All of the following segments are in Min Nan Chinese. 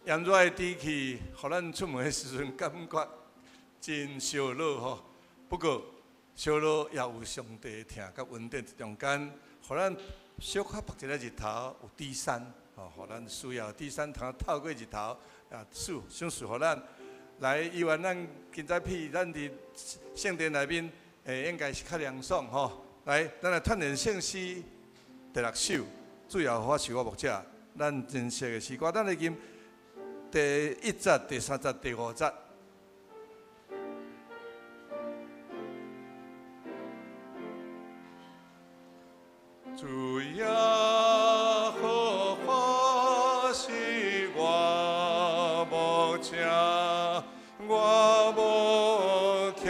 炎熱的天氣，予咱出門的時陣感覺真燒熱吼。不過燒熱也有上帝的疼佮恩典佇中間，予咱小可曝一下日頭有雨傘，吼，予咱需要雨傘通透過日頭，也賜賞賜予咱。來，伊願咱今早起咱佇聖殿內面，應該是較涼爽吼。來，咱來傳聯聖詩第六首，主耶和華是我牧者，咱真熟的詩歌，咱來吟第一節、第三節、第五節。主耶和華是我牧者，我無欠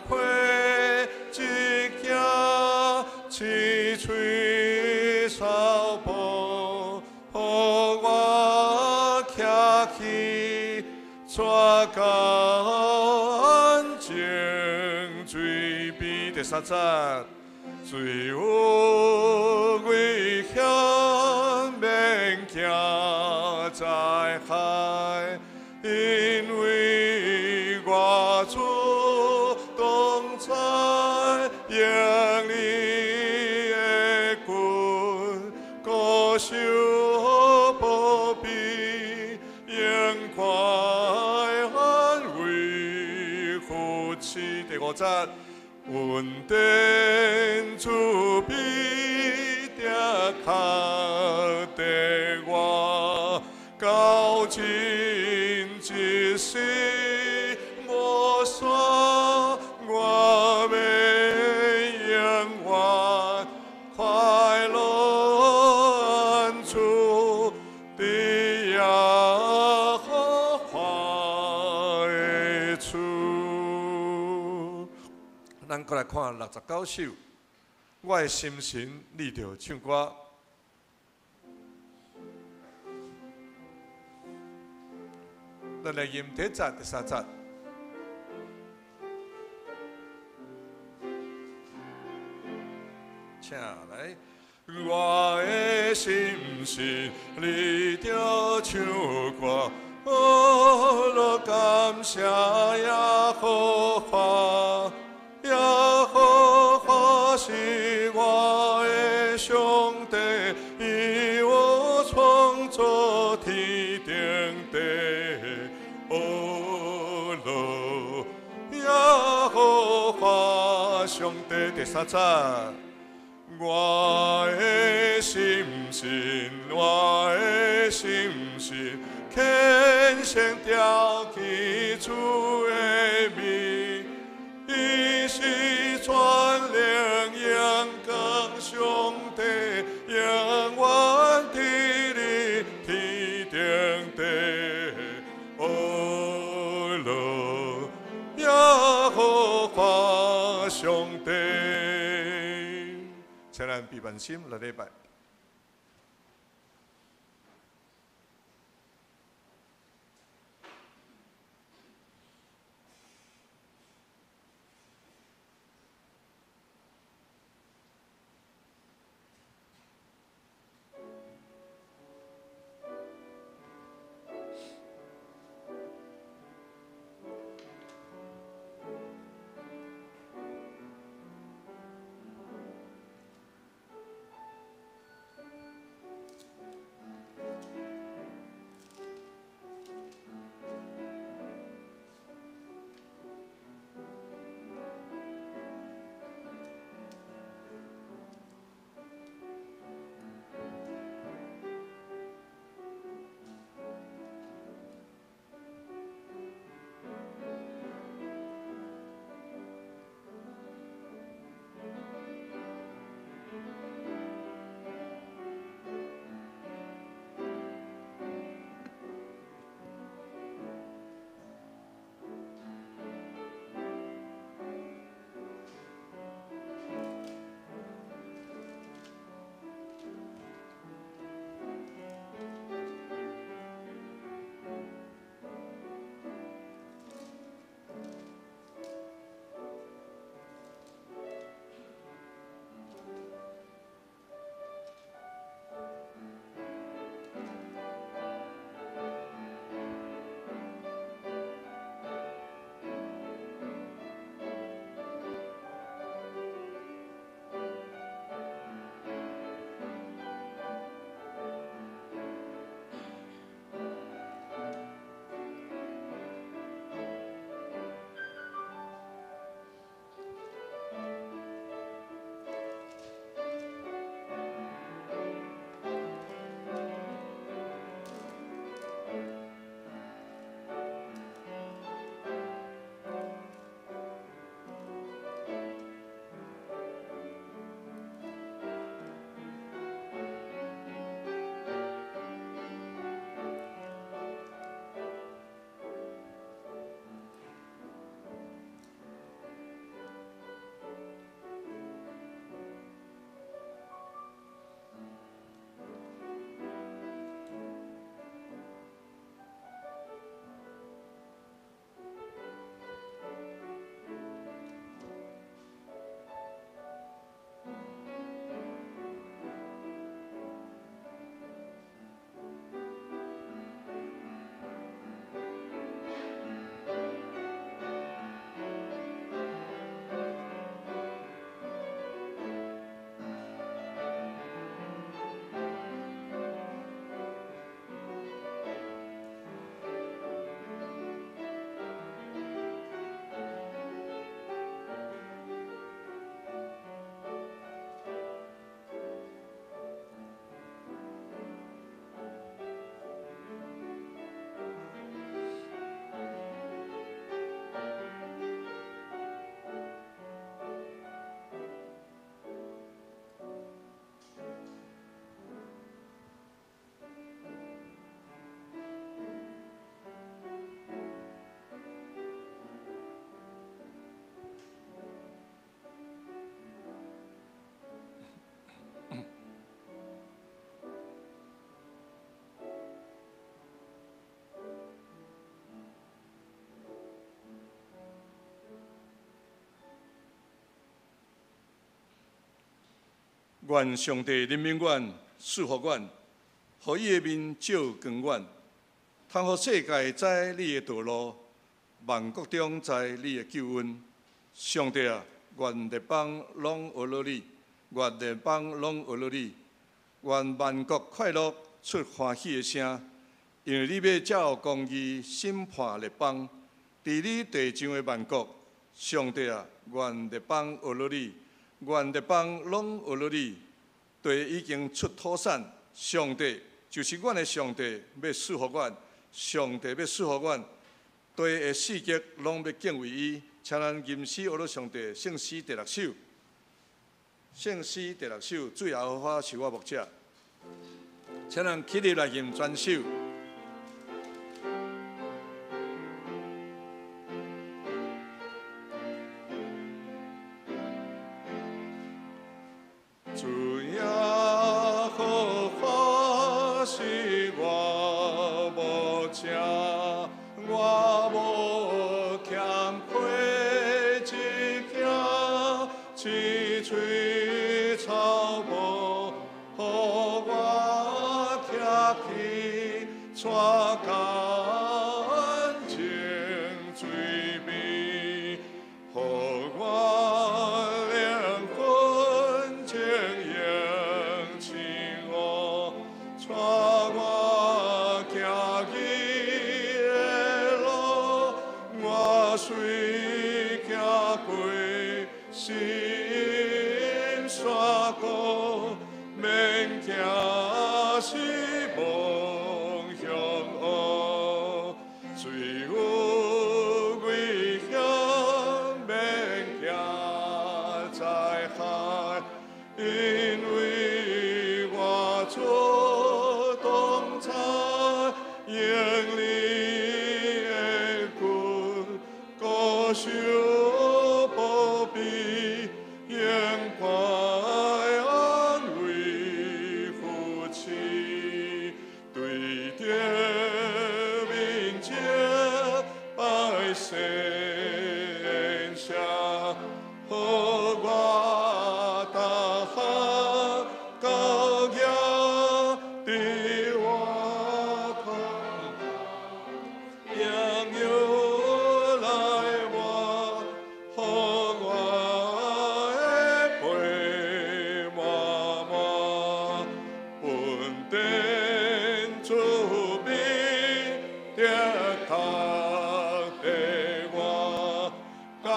缺一件，青翠草坡，予我徛去，帶到安靜水邊。第三節。雖有危險，免驚災害，因為我主同在，用你的棍，固守保庇，榮快安慰扶持。第五節。恩典慈悲定牽著我，到盡一世無散，我欲永遠快樂安住佇耶和華的厝。咱閣來看69首，我的心神你著唱歌。咱來吟第一節、第三節。請來，我的心神你著唱歌，哦，感謝耶和華。耶和華是我的上帝，伊有創造天頂地。哦，耶和華上帝。第三節，我的心神，我的心神，虔誠吊起主的名。伊是全能榮光上帝，永遠佇立天頂地。哦，耶和華上帝，請咱閉目心來禮拜。願上帝憐憫阮，賜福阮，予伊的面照光阮，通予世界知你的道路，萬國中知你的救恩。上帝啊，願列邦攏學了你，願列邦攏學了你，願萬國快樂，出歡喜的聲，因為你欲照公義審判列邦，治理地上的萬國。上帝啊，願列邦學了你，願列邦攏學了你。地已經出土產，上帝就是阮的上帝，欲賜予阮，上帝欲賜予阮。地的四極攏欲敬畏伊，請咱吟詩學了上帝，聖詩第六首，聖詩第六首，主耶和華是我牧者，請咱起立來吟全首。主耶和華是我牧者，我無欠缺一件，青翠草坡，予我徛起，帶到安靜水邊，予我靈魂清盈清烏，帶我行義的路，我雖行過深山谷，免驚死亡凶惡，雖有危險，免驚災害，因為我主同在，用你的棍，高守保庇，永快安慰扶持，對著面前擺設筵席，予我逐項膏額佇我頭，用油來抹，予我的杯滿滿，恩典慈悲的靠著我，到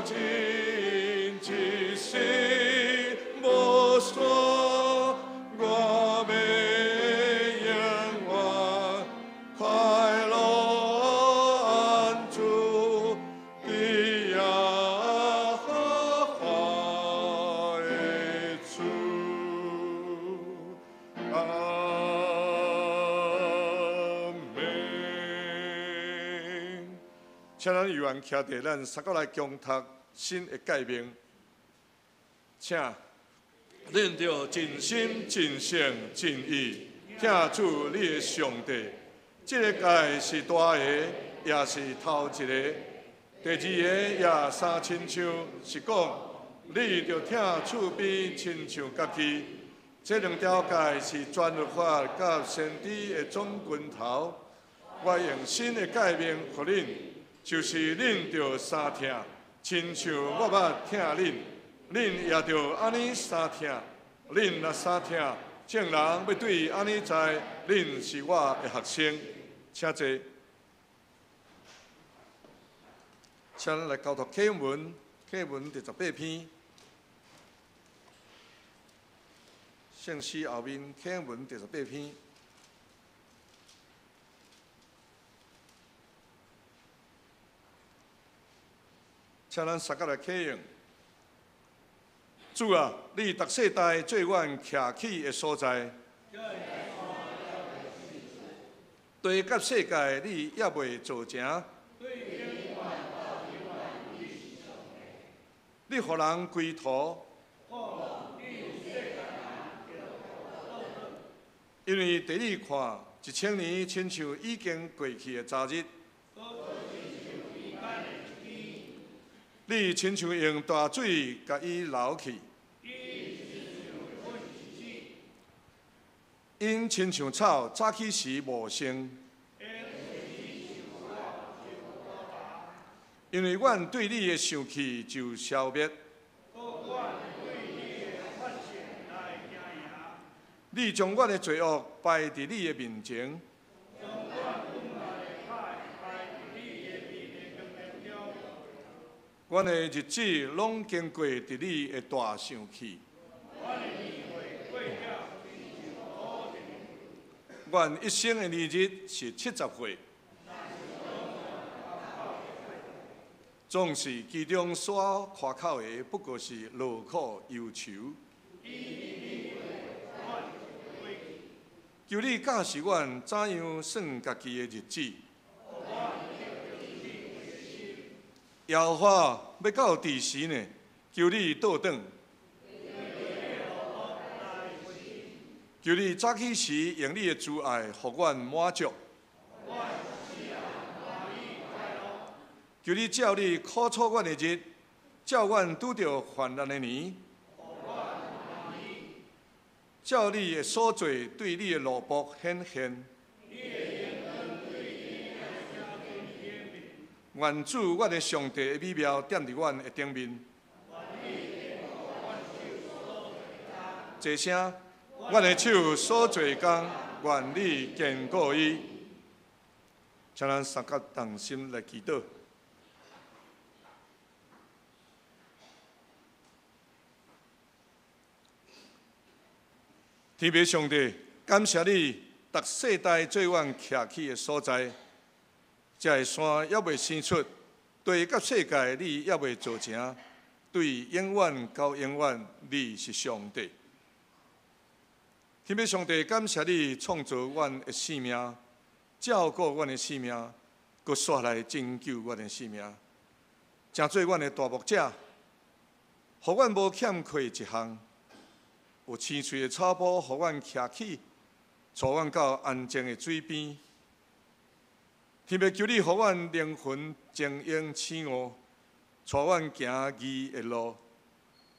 盡一生無散，我欲永遠快樂安住佇耶和華的厝。阿們。請咱有緣徛佇咱三個來共讀新的誡命，請恁著盡心、盡性、盡意，疼主你的上帝。這个誡是大个，也是頭一个。第二個也相親像，是講你著疼厝邊親像家己。這兩條誡是全律法佮先知的總根頭。我用新的誡命予恁，就是恁著相疼，親像我捌疼恁，恁也著按呢相疼。恁若相疼，眾人欲對按呢知，恁是我的學生。請坐。請咱來交託啟文，啟文第18篇，聖詩後面啟文第十八篇。請咱三個來啟用。主啊，你逐世代做阮徛起的所在，地佮世界你猶未造成，你予人歸途，因為佇你看，1000年親像已經過去的昨日。你親像用大水共伊撈去， 𪜶親像草，早起時茂盛。因為阮對你的受氣就消滅。你將阮的罪惡擺佇你的面前。阮的日子攏經過佇你的大受氣。阮一生的年日是70歲。總是其中所誇口的，不過是勞苦憂愁。求你教示阮怎樣算家己的日子。耶和華欲到佇時呢？求你倒轉。求你早起時用你的慈愛，予阮滿足。求你照你苦楚阮的日，照阮拄著患難的年，照你的所做對你的奴僕顯現。願主阮的上帝的美妙踮佇阮的頂面。齊聲，阮的手所做工，願你堅固伊。請咱三甲同心來祈禱。天父上帝，感謝你，逐世代做阮徛起的所在。這个山猶未生出，地佮世界你猶未造成，對永遠到永遠，你是上帝。天父上帝，感謝你創造阮的生命，照顧阮的生命，閣煞來拯救阮的生命，成做阮的大牧者，予阮無欠缺一項。有青翠的草坡，予阮徛起，帶阮到安靜的水邊。天父求你予阮靈魂晶瑩醒悟，帶阮行義的路。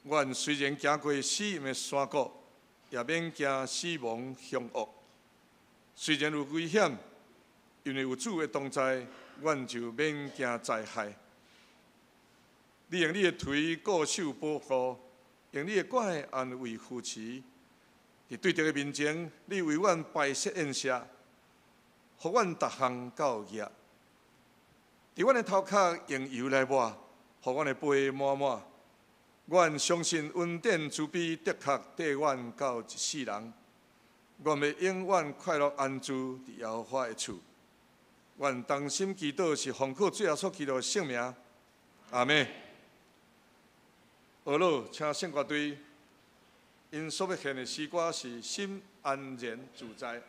阮雖然行過死蔭的山谷，也免驚死亡兇惡。雖然有危險，因為有主的同在，阮就免驚災害。你用你的槌固守保護，用你的拐安慰扶持。佇對敵的面前，你為阮擺設宴席，予阮逐項夠額。佇阮的頭殼用油來抹，予阮的杯滿滿。阮相信恩典慈悲的確綴阮到一世人。阮欲永遠快樂安住佇耶和華的厝。阮同心祈禱是奉靠主耶穌基督的聖名。阿們。學老請聖歌隊，𪜶所欲獻的詩歌是心安然自在。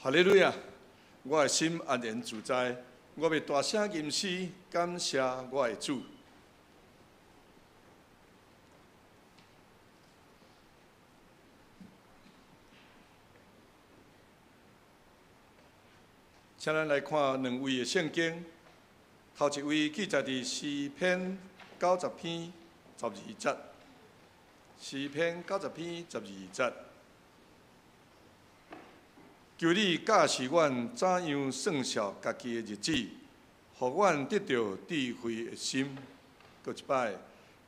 哈利路亞！我的心安然自在，我欲大聲吟詩，感謝我的主。請咱來看兩位的聖經，頭一位記載佇詩篇90篇12節，詩篇九十篇十二節。求你教示阮怎樣算數家己的日子，予阮得著智慧的心。閣一擺，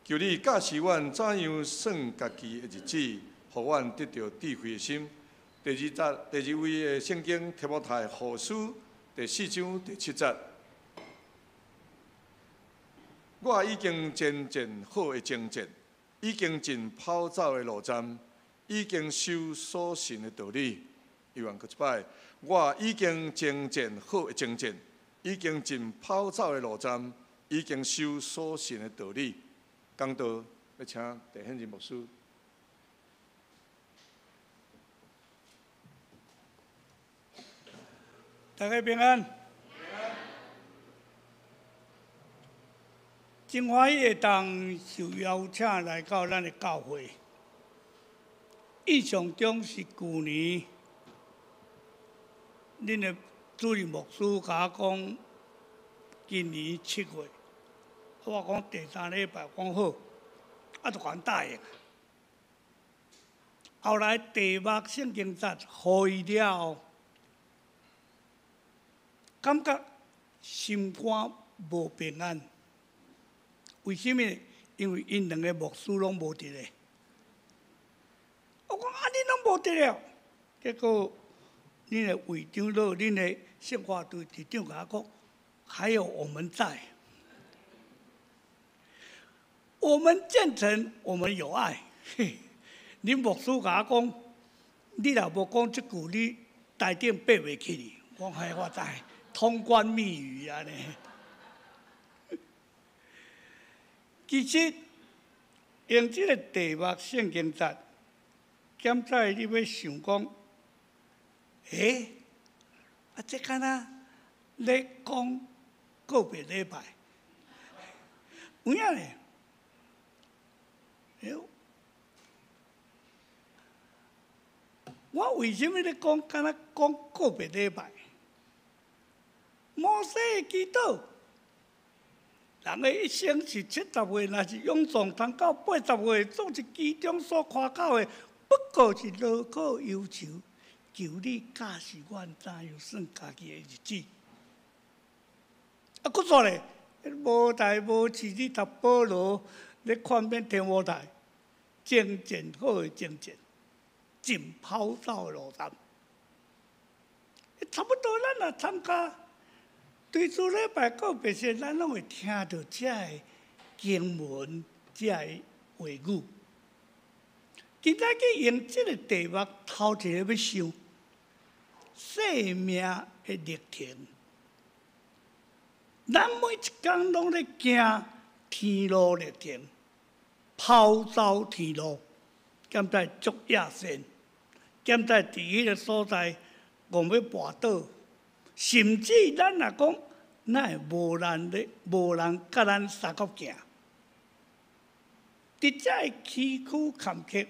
求你教示阮怎樣算家己的日子，予阮得著智慧的心。第二節，第二位的聖經提摩太後書第4章第7節，我已經征戰好的征戰，已經盡跑走的路站，已經守所信的道理。猶原閣一擺，我已經征戰好的征戰，已經盡跑走的路站，已經守所信的道理。講道欲請鄭顯仁牧師。大家平安。真歡喜會當受邀請來到咱的教會。印象中是舊年，恁的主任牧師共我講，今年7月，我講第三禮拜講好，啊就共𪜶答應。後來題目聖經節予伊了後，感覺心肝無平安。為啥物？因為𪜶兩個牧師攏無佇咧。我講啊，恁攏無佇咧，結果恁的會長老、恁的聖化隊隊長共我講，還有我們在，我們虔誠，我們有愛。恁牧師共我講，你若無講這句，你台頂爬袂起去。我講嘿，我知，通關密語按呢。其實用這個題目聖經節，檢查你欲想講，欸，啊，這敢若咧講告別禮拜，有影咧？欸，我為啥物咧講敢若講告別禮拜？摩西的祈禱，人的一生是70歲，若是勇壯通到80歲，總是其中所誇口的，不過是勞苦憂愁。求你教示阮怎樣算家己的日子。啊，閣煞咧，無代無誌，你讀保羅咧勸勉提摩太，征戰好的征戰，盡跑走的路程。差不多，咱若參加追思禮拜告別式，咱攏會聽著這个經文、這个話語。今仔去用這個題目，頭一个欲想生命的歷程。咱每一工攏咧行天路歷程，跑走天路，敢知足野線，敢知佇彼个所在戇欲跋倒，甚至咱若講，哪會無人咧，無人佮咱相共行。佇遮个崎嶇坎坷，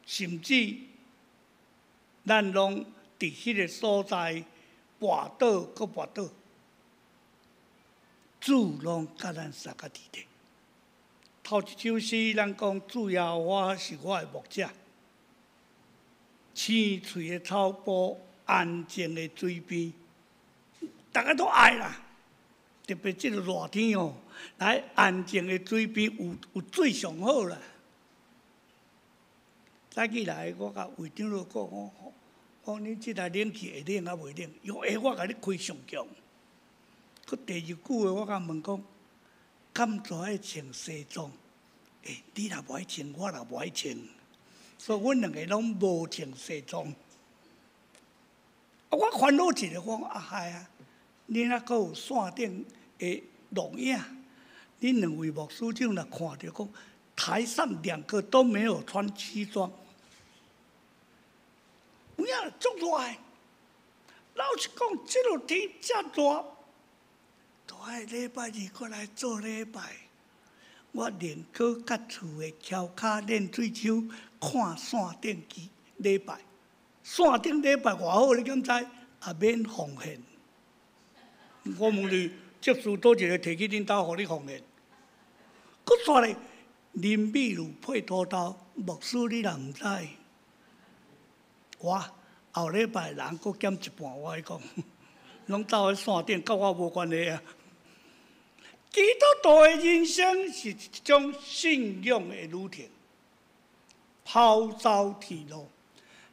甚至咱攏佇彼个所在跋倒，閣跋倒，主攏佮咱相共佇咧。頭一首詩，咱講主耶和華是我的牧者，青翠的草埔，安靜的水邊，大家都愛啦。特別這個熱天哦，來安靜的水邊有水上好啦。早起來，我共會長老講，我講恁這台冷氣會冷抑袂冷？伊講會，我共你開上強。閣第二句話，我共問講，敢煞愛穿西裝？欸，你若無愛穿，我也無愛穿。所以，阮兩个攏無穿西裝。啊，我煩惱一個，我講啊，係啊，恁猶閣有線頂的錄影，恁兩位牧師長若看著講，台上兩個都沒有穿西裝，有影足熱的。老實講，這落天遮熱，都愛禮拜二過來做禮拜。我寧可佮厝的蹺跤練水手，看線頂機禮拜，線頂禮拜偌好，你敢知？也免奉獻。我問你，執事佗一个提去恁兜，予你奉獻？閣煞咧，林美如配土豆，牧師你若毋知，我後禮拜人閣減一半，我共你講，攏走去線頂，佮我無關係啊。基督徒的人生是一種信仰的旅程，跑走天路。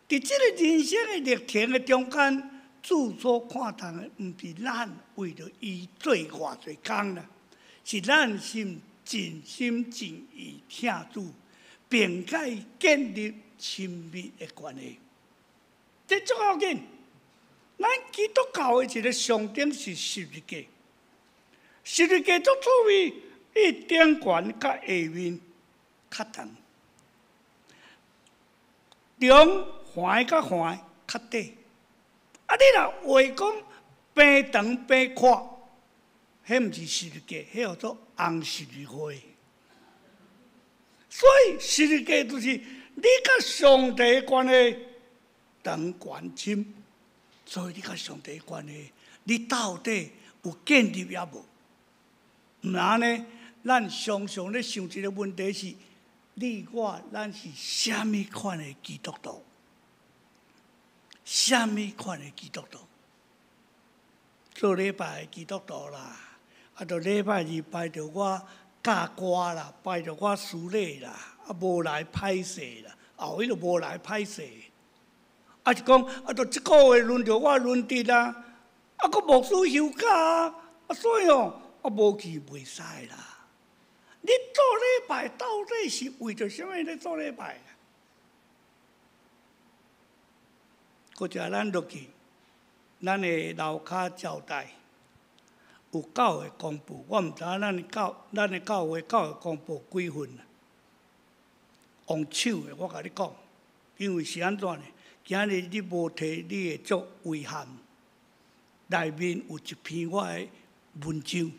佇這个人生的歷程的中間，主所看重的，毋是咱為著伊做偌濟工啦，是咱心盡心盡意疼主，並佮伊建立親密的關係。這足要緊。咱基督教的一个象徵是十字架，十字架足趣味，伊頂懸佮下面較長，中橫佮橫較短。啊！你若話講平長平闊，彼毋是十字架，彼叫做紅十字會。所以十字架就是你佮上帝的關係長懸深。所以你佮上帝的關係，你到底有建立抑無？毋然呢？咱常常咧想一个問題是：你我咱是啥物款的基督徒？啥物款的基督徒？做禮拜的基督徒啦，啊，著禮拜二拜著我教歌啦，拜著我司禮啦，啊，無來歹勢啦，後彼就無來歹勢。啊是講，啊，著這个月輪著我輪值啊，啊，閣牧師休假啊，啊，所以哦，啊，無去袂使啦。你做禮拜到底是為著啥物咧做禮拜？閣者咱落去，咱的樓跤招待有教會公布，我毋知影咱的教會教會公布幾份啊？用搶的，我共你講，因為是按怎呢？今日你無提，你會足遺憾。內面有一篇我的文章，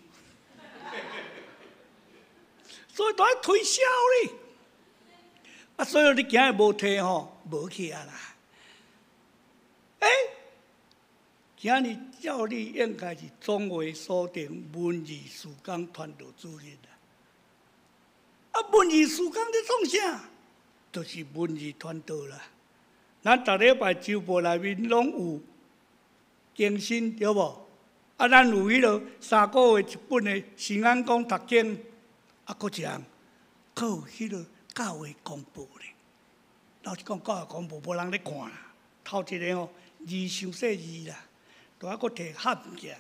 所以都愛推銷你。啊，所以你今日無提吼，無去啊啦。欸，今日照理應該是總會鎖定文字事工團隊主任啦。啊，文字事工咧創啥？就是文字傳道啦。咱逐禮拜週報內面攏有更新，對無？啊，咱有彼落三個月一本的新安講讀經，啊，閣一項，閣有彼落教會公報咧。老實講，教會公報無人咧看啦。頭一个吼，字傷細字啦，都還閣提合物件。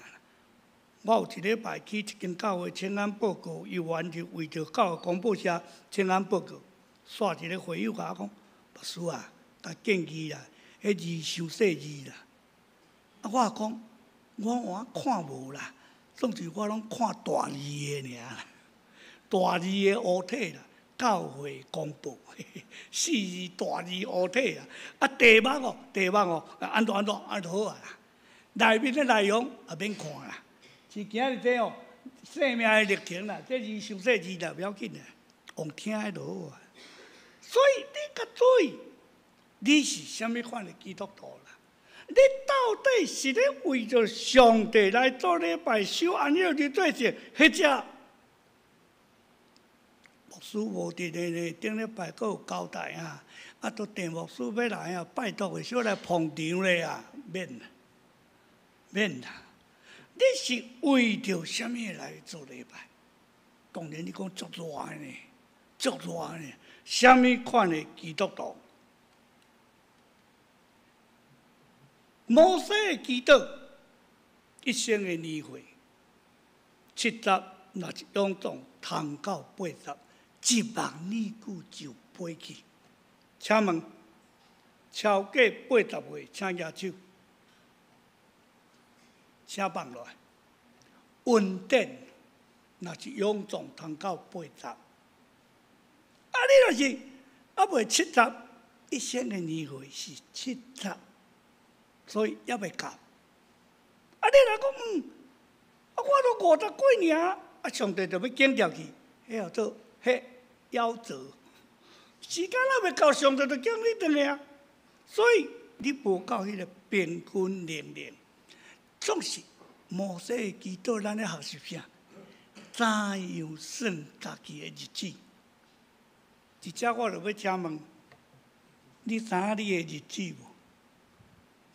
我有一禮拜去一間教會請安報告，伊完全為著教會公報寫請安報告，煞一个會友共我講，牧師啊，共建議啦，彼字傷細字啦。啊，我講，我換看無啦，總之我攏看大字的爾啦，大字的烏體啦，教會公報，四字大字烏體啊，啊題目哦，題目哦，按怎按怎按就好啊啦。內面的內容也免看啦，是今日這哦，生命的歷程啦，這字傷細字啦，不要緊啦，用聽的就好啊。所以你較注意，你是啥物款的基督徒啦？你到底是咧為著上帝來做禮拜、守安息日做事，或者牧師無佇咧咧，頂禮拜閣有交代啊，啊，都鄭牧師欲來啊，拜託會小來捧場咧啊，免啦，免啦。你是為著啥物來做禮拜？當然你講足熱呢，足熱呢，啥物款的基督徒？摩西的祈禱，一生的年歲，70，若是勇壯，通到80，一目耳久就飛去。請問，超過80歲，請舉手，請放落來。恩典，若是勇壯，通到80，啊，你若是猶未70，一生的年歲是70。所以猶未到，你若講啊，我都50幾爾，啊，上帝就欲剪掉去，彼叫做彼夭折。時間還未到，上帝就叫你轉來啊。所以你無夠彼个平均年齡，總是摩西的祈禱，咱咧學習啥？怎樣算家己的日子？佇遮我就欲請問，你知影你的日子無？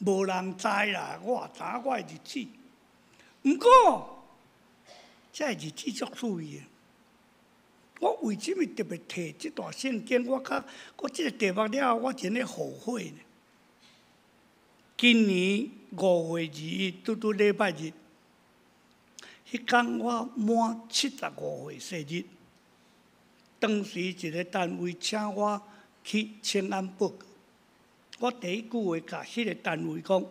無人知啦，我也知影我的日子。毋過，這个日子足趣味的。我為啥物特別提這段聖經？我較我這个題目了後，我真咧後悔呢。今年5月21，拄拄禮拜日，彼工我滿75歲生日。當時一个單位請我去請安報告，我第一句話共彼个單位講：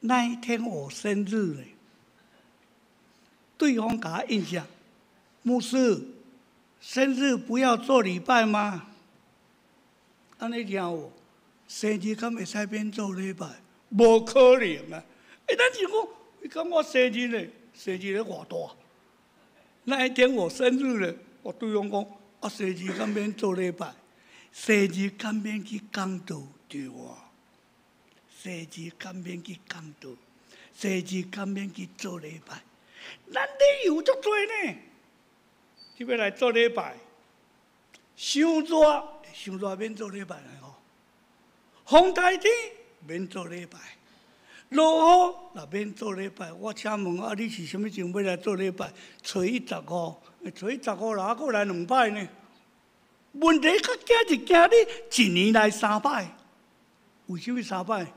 那一天我生日呢。對方共我應下，牧師，生日不要做禮拜嗎？按呢聽無？生日敢會使免做禮拜？無可能啊！欸，咱是講，伊講我生日呢，生日咧偌大？那一天我生日咧，我對方講，啊，生日敢免做禮拜？生日敢免去講道？對啊。生日敢免去講道？生日敢免去做禮拜？咱理由足濟呢，這欲來做禮拜，傷熱，傷熱免做禮拜來吼。風台天免做禮拜，落雨也免做禮拜。我請問啊，你是啥物時陣欲來做禮拜？初一十五，初一十五啦，閣來兩擺呢？問題較驚是驚你一年來三擺，為啥物三擺？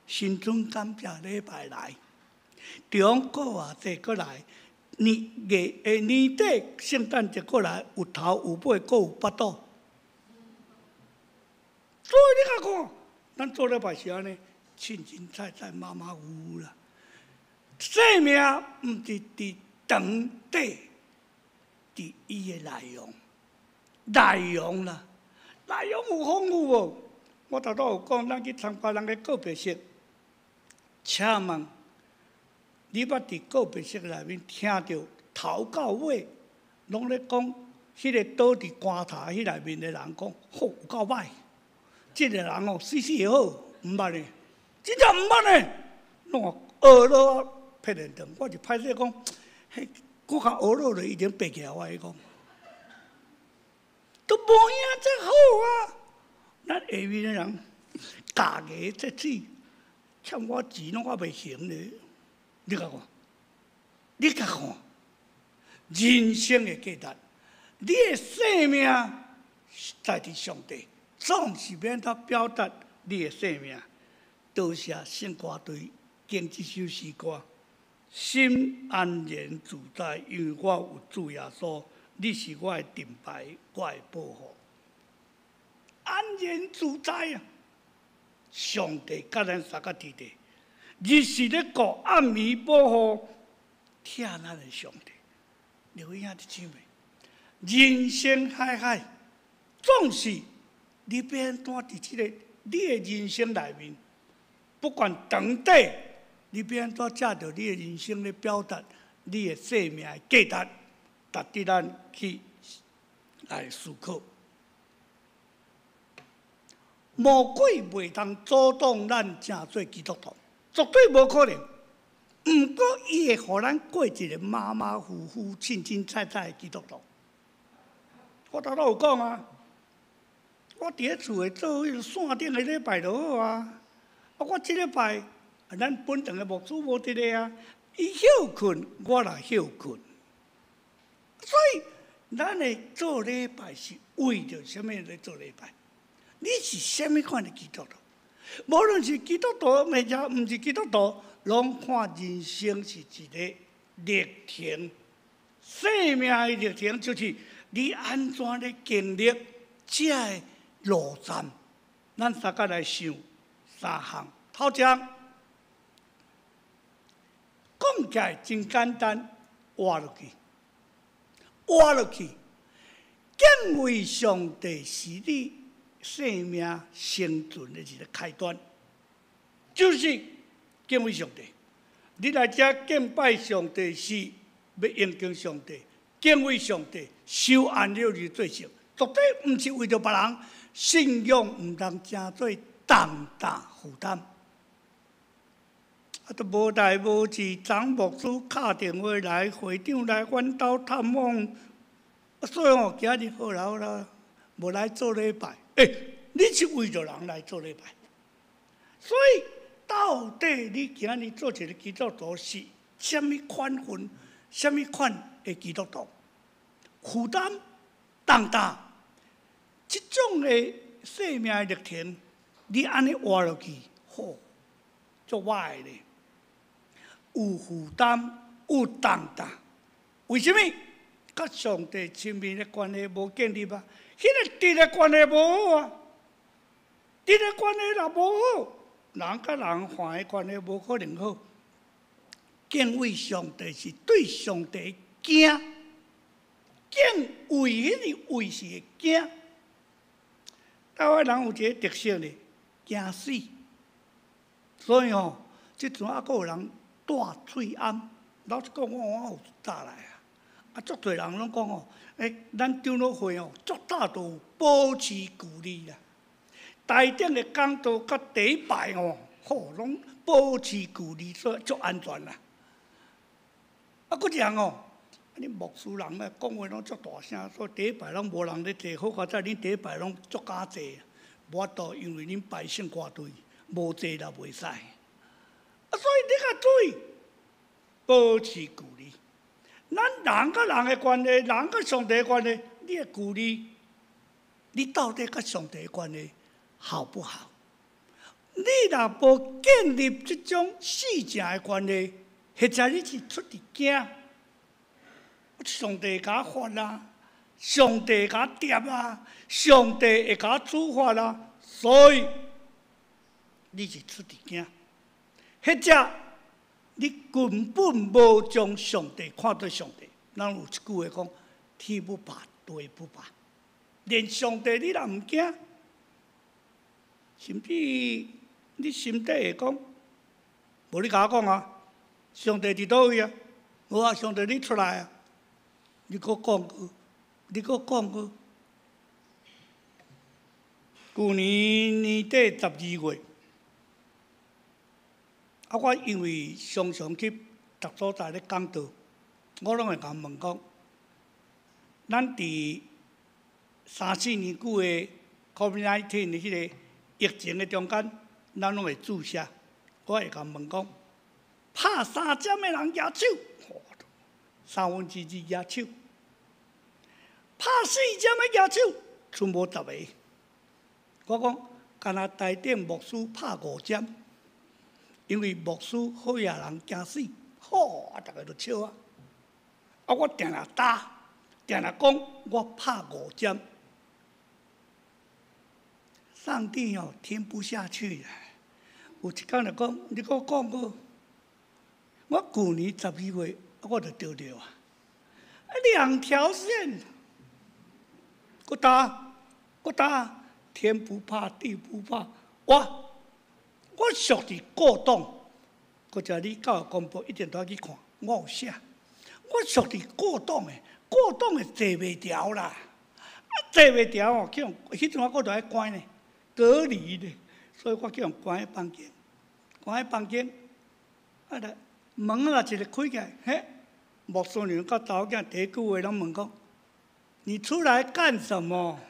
新春感謝禮拜來。中國節閣來，年月年底聖誕節閣來，有頭有尾，閣有腹肚。所以你共看，咱做禮拜是按呢，凊凊彩彩、馬馬虎虎啦。生命毋是佇長短，佇伊的內容，內容啦，內容有豐富無？我頭拄有講，咱去參加人的告別式，請問你捌佇告別式內面聽著頭到尾，攏咧講彼个倒佇棺材彼內面的人講，好有夠歹，這个人哦，死死會好，毋捌呢，真正毋捌呢，攏學落騙人當，我就歹勢講，彼閣較學落就已經爬起來，我共伊講，都無影這好啊！咱下面的人咬牙切齒，欠我錢攏猶未還咧。你共看，你共看，人生的價值，你的生命在佇上帝，總是欲按怎表達你的生命。多謝聖歌隊揀這首詩歌，心安然自在，因為我有主耶穌，你是我的盾牌，我的保護。安然自在啊！上帝佮咱相佮佇咧，日時咧顧，暗暝保護，疼咱的上帝。劉兄弟姊妹，人生海海，總是你欲按怎佇這个你的人生內面，不管長短，你欲按怎藉著你的人生咧表達你的生命的價值，值得咱去來思考。魔鬼袂通阻擋咱成做基督徒，絕對無可能。毋過，伊會予咱過一个馬馬虎虎、凊凊彩彩的基督徒。我頭拄有講啊，我佇咧厝內做彼个線頂的禮拜就好啊。啊，我這禮拜，咱本堂的牧師無佇咧啊，伊歇睏，我來歇睏。所以，咱的做禮拜是為著啥物來做禮拜？你是啥物款的基督徒？無論是基督徒，或者毋是基督徒，攏看人生是一个歷程。生命的歷程就是你按怎咧經歷這个路站。咱三個來想三項。頭一項講起來真簡單，活落去，活落去，敬畏上帝是你生命生存的一个開端，就是敬畏上帝。你來遮敬拜上帝是欲榮敬上帝、敬畏上帝、守安息日做聖，絕對毋是為著別人。信仰毋通成做重擔負擔。啊，都無代無誌，張牧師敲電話來，會長來阮兜探訪，啊，所以吼，今日好啦好啦，無來做禮拜。欸，你是為著人來做禮拜，所以到底你今日做一个基督徒是啥物款份、啥物款的基督徒？負擔重擔，這種的生命的歷程，你按呢活落去，吼，足歹的咧。有負擔，有重擔，為啥物？佮上帝親密的關係無建立啊？彼个直的關係無好啊，直的關係若無好，人佮人橫的關係無可能好。敬畏上帝是對上帝驚，敬畏彼个畏是會驚。台灣人有一个特色呢，驚死。所以吼，這陣猶閣有人戴喙罨，老實講，我有早來啊。啊，足濟人攏講吼，欸，咱長老會哦，足早就有保持距離啦。台頂的講道佮第一排吼，吼，攏保持距離，所以足安全啦。啊，閣一項哦，恁牧師人咧講話攏足大聲，所以第一排攏無人咧坐，好佳哉，恁第一排攏足敢坐，無法度，因為恁排聖歌隊無坐也袂使。啊，所以你較注意保持距離。咱人佮人的關係，人佮上帝的關係，你的距離，你到底佮上帝的關係好不好？你若無建立這種四正的關係，或者你是出佇驚，上帝會共我罰啊，上帝會共我定啊，上帝會共我處罰啊，所以你是出佇驚，或者你根本無將上帝看做上帝。咱有一句話講：天不怕地不怕，連上帝你也毋驚，甚至你心底會講，無你共我講啊，上帝佇佗位啊？無啊，上帝你出來啊！你閣講過，你閣講過。舊年年底12月，啊，我因為常常去逐所在咧講道，我攏會共問講，咱佇三四年久的 COVID-19 的彼个疫情的中間，咱攏會注射。我會共問講，拍三針的人舉手，2/3舉手；拍四針的舉手，賰無10個。我講，敢若台頂牧師拍五針，因為牧師好野人驚死，吼啊，逐个就笑啊。啊，我定定打，定定講，我拍五針。上帝哦，聽不下去啦。有一工就講，你閣講過，我舊年12月，我就著著啊，兩條線，閣打，閣打。天不怕地不怕，我屬佇古董，閣者你教育公報一定都愛去看，我有寫。我屬佇古董的，古董的坐袂牢啦，啊坐袂牢哦，去予彼陣我閣著愛關呢，隔離呢，所以我去予關佇房間，關佇房間，啊來門若一个開起來，嘿，牧師娘佮查某囝第一句話攏問講：你出來幹什麼？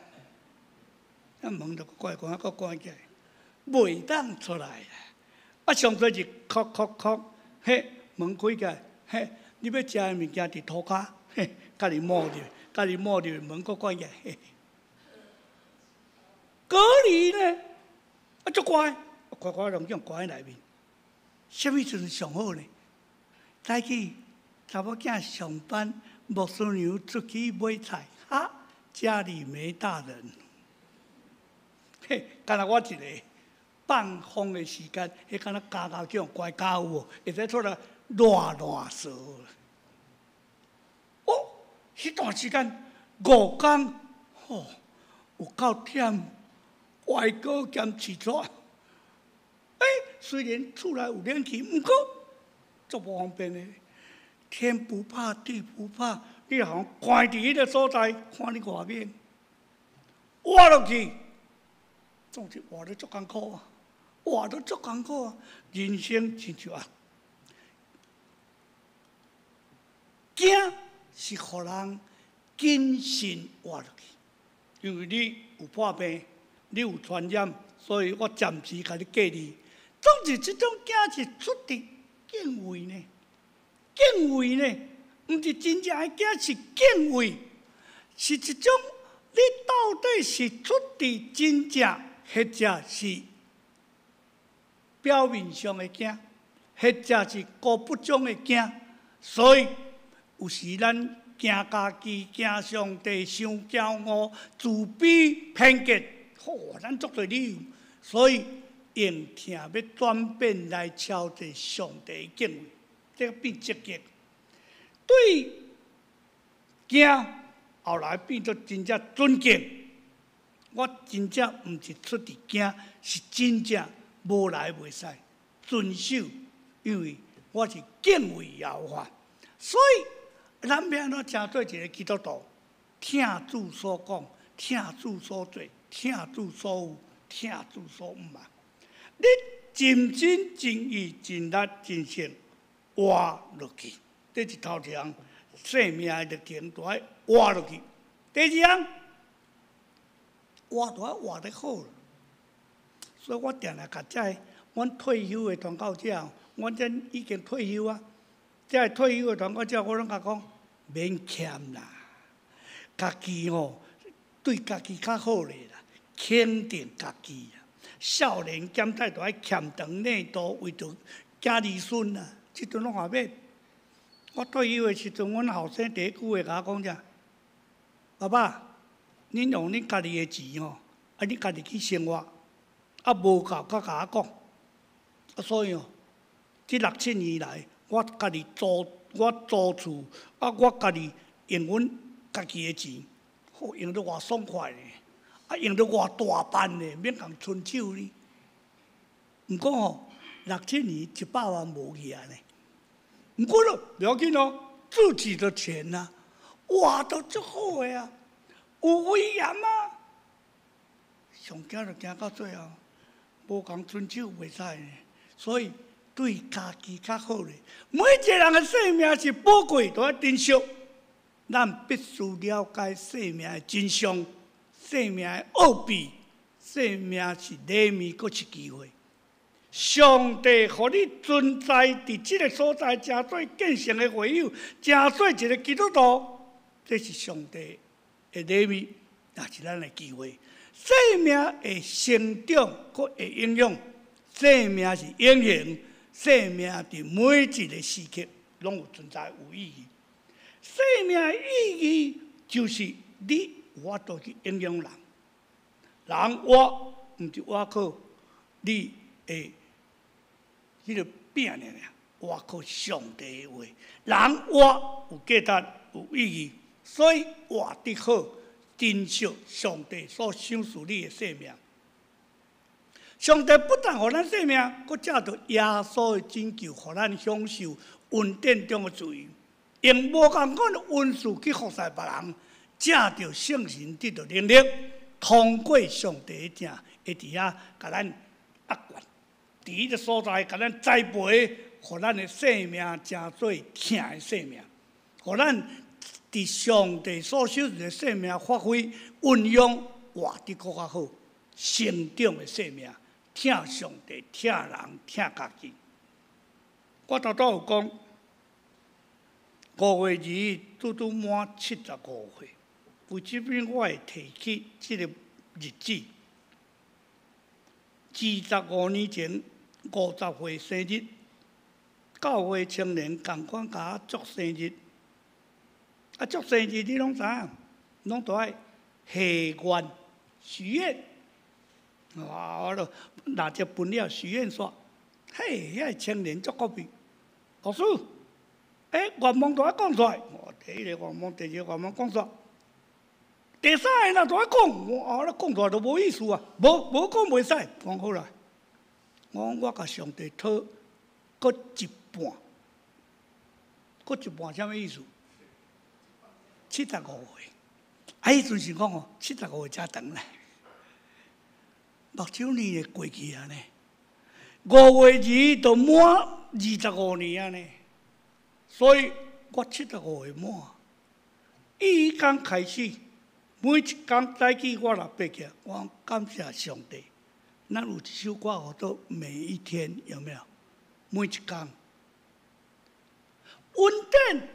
啊門就閣關，閣關起來，袂當出來啦。啊，上濟是叩叩叩，嘿，門開起來，嘿，你欲食的物件佇塗跤，嘿，家己摸著，家己摸著，門閣關起來，嘿。隔離呢？啊，足怪，乖乖攏去予關佇內面。啥物時陣上好呢？早起查某囝上班，牧師娘出去買菜，哈，家裡沒大人。嘿，敢若我一个放風的時間，彼敢若家家去予關家有無？會使出來亂亂踅。哦，彼段時間5工，吼，有夠忝，外膏兼飼撮。欸，雖然厝內有冷氣，毋過足無方便的。天不怕地不怕，你予人關佇彼个所在，看你偌猛，活落去，總是活得足艱苦啊，活得足艱苦啊！人生親像啊，驚是予人謹慎活落去，因為你有破病，你有傳染，所以我暫時共你隔離。總是這種驚是出佇敬畏呢。敬畏呢，毋是真正的驚，是敬畏，是一種你到底是出佇真正，或者是表面上的驚，或者是高不中的驚。所以有時咱驚家己，驚上帝，傷驕傲、自卑、偏見，吼，咱足濟理由。所以用疼欲轉變來超越上帝的敬畏。這個變積極，對驚後來變做真正尊敬。我真正毋是出佇驚，是真正無來袂使遵守，因為我是敬畏耶和華。所以咱欲按怎成做一個基督徒？疼主所講，疼主所做，疼主所有，疼主所毋啊！你盡心盡意盡力盡性活落去，這是頭一項生命的歷程，都愛活落去。第二項，活都愛活得好。所以我定定共這个阮退休的傳教者，阮這已經退休啊。這个退休的傳教者，我攏共講，免謙啦，家己吼對家己較好咧啦，肯定家己啦。少年減太都愛儉長內肚，為著囝兒孫啊。這陣攏也免。我退休的時陣，阮後生第一句話共我講啥？爸爸，恁用恁家己的錢吼，啊，恁家己去生活，啊，無夠閣共我講。啊，所以哦，這六七年來，我家己租，我租厝，啊，我家己用阮家己的錢，好用得偌爽快呢，啊，用得偌大範呢，免共伸手呢。毋過吼，六七年100萬無去啊呢。毋過咯，不要緊哦，自己的錢啊，活得足好的啊，有威嚴啊。上驚就驚到最後，無共伸手袂使呢。所以對家己較好咧。每一個人的生命是寶貴，都愛珍惜。咱必須了解生命的真相，生命的奧秘，生命是禮物，閣是機會。上帝予你存在佇這個所在，成做虔誠的會友，成做一個基督徒，這是上帝的禮物，也是咱的機會。生命會成長，閣會影響。生命是永恆，生命佇每一個時刻攏有存在有意義。生命的意義就是你有法度去影響人，人活毋是活靠你的彼个餅爾爾，活靠上帝的話。人活有價值、有意義，所以活得好，珍惜上帝所賞賜你的生命。上帝不但予咱生命，閣藉著耶穌的拯救，予咱享受恩典中的自由，用無仝款的恩賜去服侍別人，藉著聖神得著能力，通過上帝的正，會佇遐共咱壓管，佇彼个所在共咱栽培，予咱的生命成做疼的生命，予咱佇上帝所賞賜的生命發揮運用，活得閣較好，成長的生命。疼上帝、疼人、疼家己。我頭拄有講，5月2日拄拄滿75歲，為這邊我會提起這個日子。25年前50歲生日，教會青年仝款共我祝生日。啊，祝生日你攏知影，攏都愛許願、許願。哇！我都拿一本了許願煞，嘿，遐個青年足古味。老師，欸，願望都愛講出來。我第一個願望，第二個願望講出來。第三個若都愛講，我啊，講出來都無意思啊。無無講袂使，講好啦。我講我共上帝討閣一半，閣一半啥物意思？75歲。啊，彼陣是講哦，七十五歲才長咧，目睭年會過去啊呢。5月2就滿25年啊呢，所以我七十五歲滿。伊彼工開始，每一工早起我若爬起來，我感謝上帝。咱有一首歌叫做《每一天》，有沒有？每一工，恩典，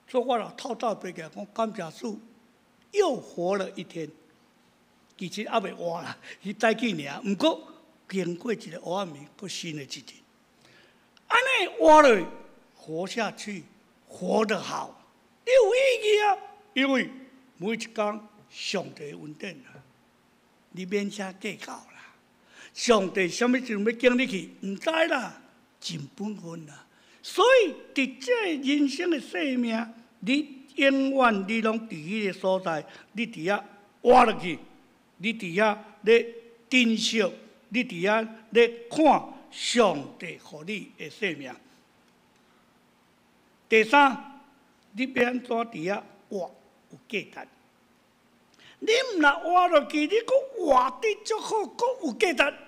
所以我若透早爬起來，講感謝主，又活了一天。其實猶未活啦，伊早起爾。毋過經過一個黑暗暝，閣新的一日。按呢活落，活下去，活得好，你有意義啊！因為每一工上帝恩典啊，你免啥計較啦。上帝啥物時陣欲揀你去，毋知啦，真本分啦。所以佇這人生的生命，你永遠你攏佇彼個所在，你佇遐活落去，你佇遐咧珍惜，你佇遐咧看上帝予你的生命。第三，你欲按怎佇遐活有價值？你毋若活落去，你閣活得足好，閣有價值。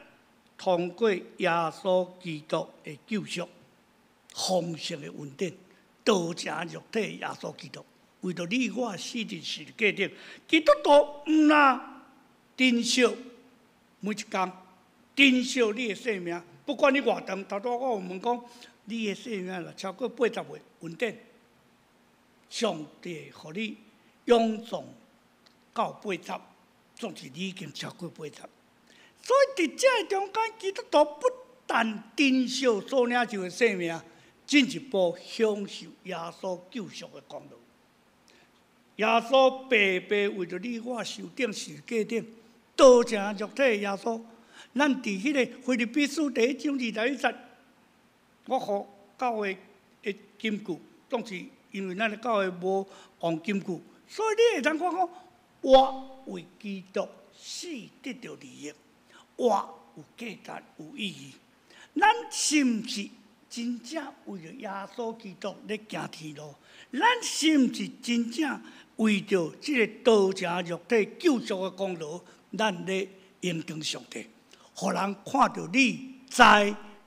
通過耶穌基督的救贖，豐盛的恩典，道成肉體耶穌基督，為著你我死佇十字架頂，基督徒毋若珍惜每一工，珍惜你的生命，不管你偌長，頭拄我有問講，你的生命若超過80歲，恩典，上帝予你勇壯到八十，總是你已經超過八十。所以佇這個中間，基督徒不但珍惜所領受的生命，進一步享受耶穌救贖的功勞。耶穌白白為著你我受釘十字架頂，道成肉體耶穌。咱佇彼個腓立比書第一章21節，我予教會的金句，總是因為咱的教會無用金句，所以你會當看講，我為基督死得著利益，活有價值有意義。咱是毋是真正為著耶穌基督咧行天路？咱是毋是真正為著這個道成肉體救贖的功勞，咱咧榮光上帝，予人看著你知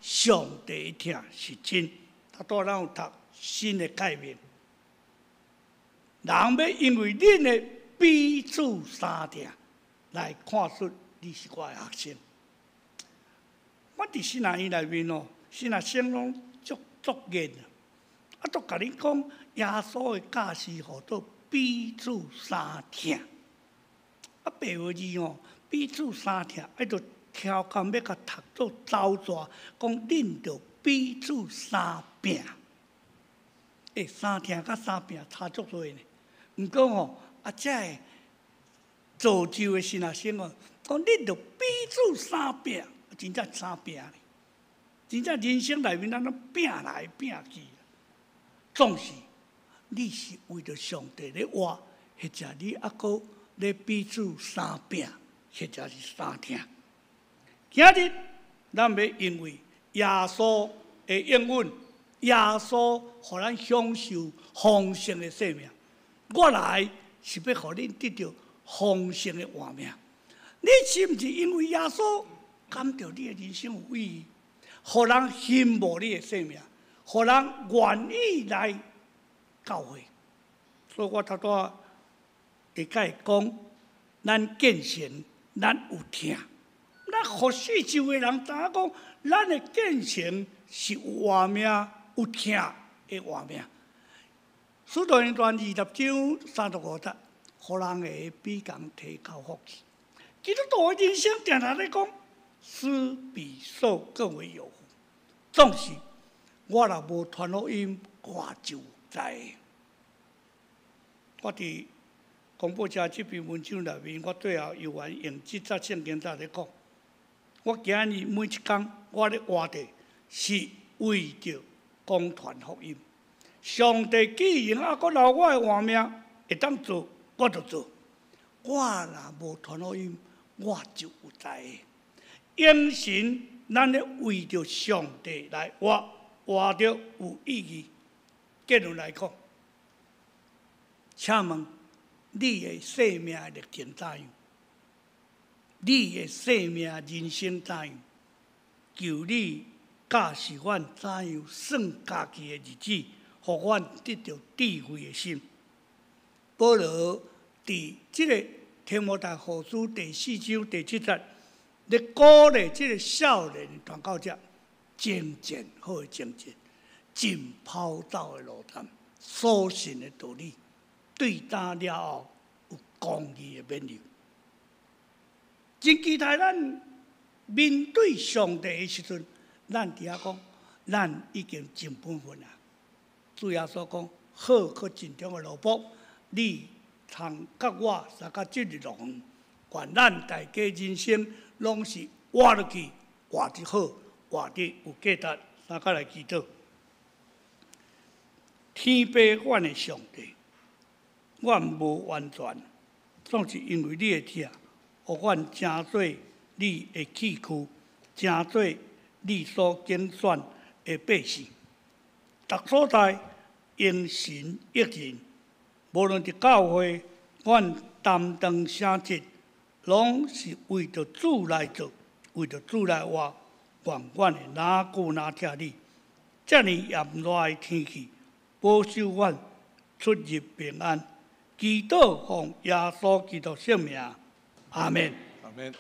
上帝的疼是真。頭拄咱有讀新的概念，人欲因為恁的彼此相疼來看出你是我的學生。我佇神學院內面哦，神學生攏足足癮啊，都共你講耶穌的教示號做彼此相疼。啊，白話字哦，彼此相疼，啊，就超工欲共讀做走蛇，講恁著彼此相拚。欸，相疼佮相拚差足濟呢。毋過吼，啊，這个造就的神學生哦，講恁著彼此相拚，真正相拚呢。真正人生內面，咱攏拚來拚去，總是你是為著上帝咧活，或者你猶閣咧彼此相拚，或者是相疼。今日咱欲因為耶穌的應允，耶穌予咱享受豐盛的生命。我來是欲予恁得著豐盛的活命。你是毋是因為耶穌感著你的人生有意義，予人羨慕你的生命，予人願意來教會？所以我頭拄會共伊講，咱見證，咱有疼。咱予四周的人知影講，咱的見證是有活命、有疼的活命。使徒行傳20章35節，予人會比共提高福氣。基督徒的人生定定咧講，施比受更為有福。總是我若無傳福音，我就知。我佇廣播車這篇文章內面，我最後猶原用這節聖經節咧講。我今日每一工，我咧活著是為著講傳福音。上帝既然猶閣留我的活命，會當做，我就做。我若無傳福音，我就有災。應承咱咧為著上帝來活，活著有意義。结论来讲，请问你的生命历程怎样？你的生命人生怎样？求你教示阮怎样算家己的日子，予阮得著智慧的心。保羅佇這个提摩太後書第四章第七節，咧鼓勵這个少年傳到遮，征戰好的征戰，盡跑走的路途，所信的道理，對今了後有公義的勉勵。真期待咱面對上帝的時陣，咱佇遐講，咱已經盡本分啊。主耶穌講，好閣盡忠的奴僕，你通佮我相佮進入樂園。願咱大家人生攏是活落去，活得好，活得有價值。相佮來祈禱。天父阮的上帝，阮無完全，總是因為你的疼，予阮成做你的器具，成做你所揀選的百姓。逐所在榮神益人，無論佇教會，阮擔當啥職，攏是為著主來做，為著主來活。願阮會若久若疼你。遮爾炎熱的天氣，保守阮出入平安。祈禱奉耶穌基督聖名，阿們。阿們。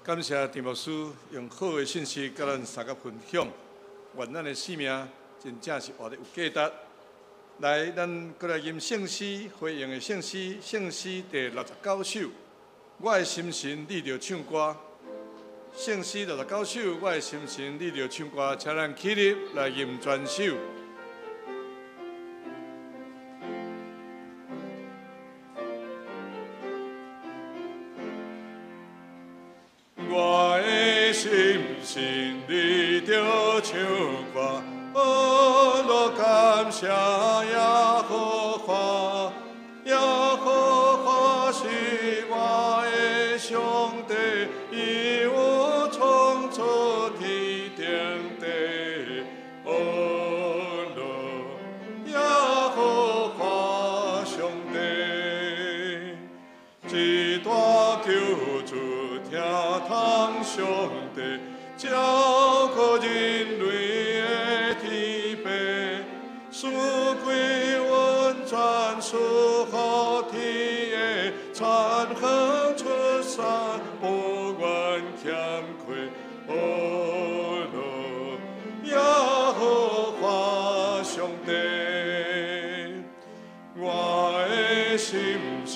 感謝陳牧師用好的信息佮咱三個分享，願咱的生命真正是活得有價值。來，咱閣來吟聖詩，回應的聖詩，聖詩第六十九首。我的心神，你著唱歌。聖詩六十九首，我的心神，你著唱歌，請咱起立來吟全首。我的心神，你著唱歌，我感謝耶和華，耶和華是我的上帝，伊有創造天頂地。哦，耶和華上帝，這大救主聽通上帝，照顧人類的天父，賜歸溫泉，賜予天的田禾出產，不願欠虧。哦，耶和華上帝，我的心神，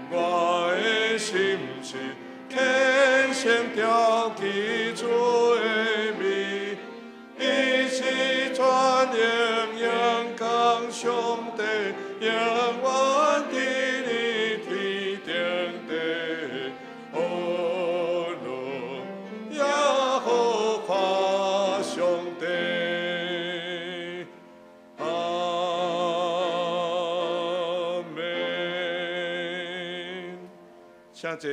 我的心神，天生雕記主的名，伊是全能榮光上帝，永遠佇你天頂地。哦，耶和華上帝，阿們。請坐。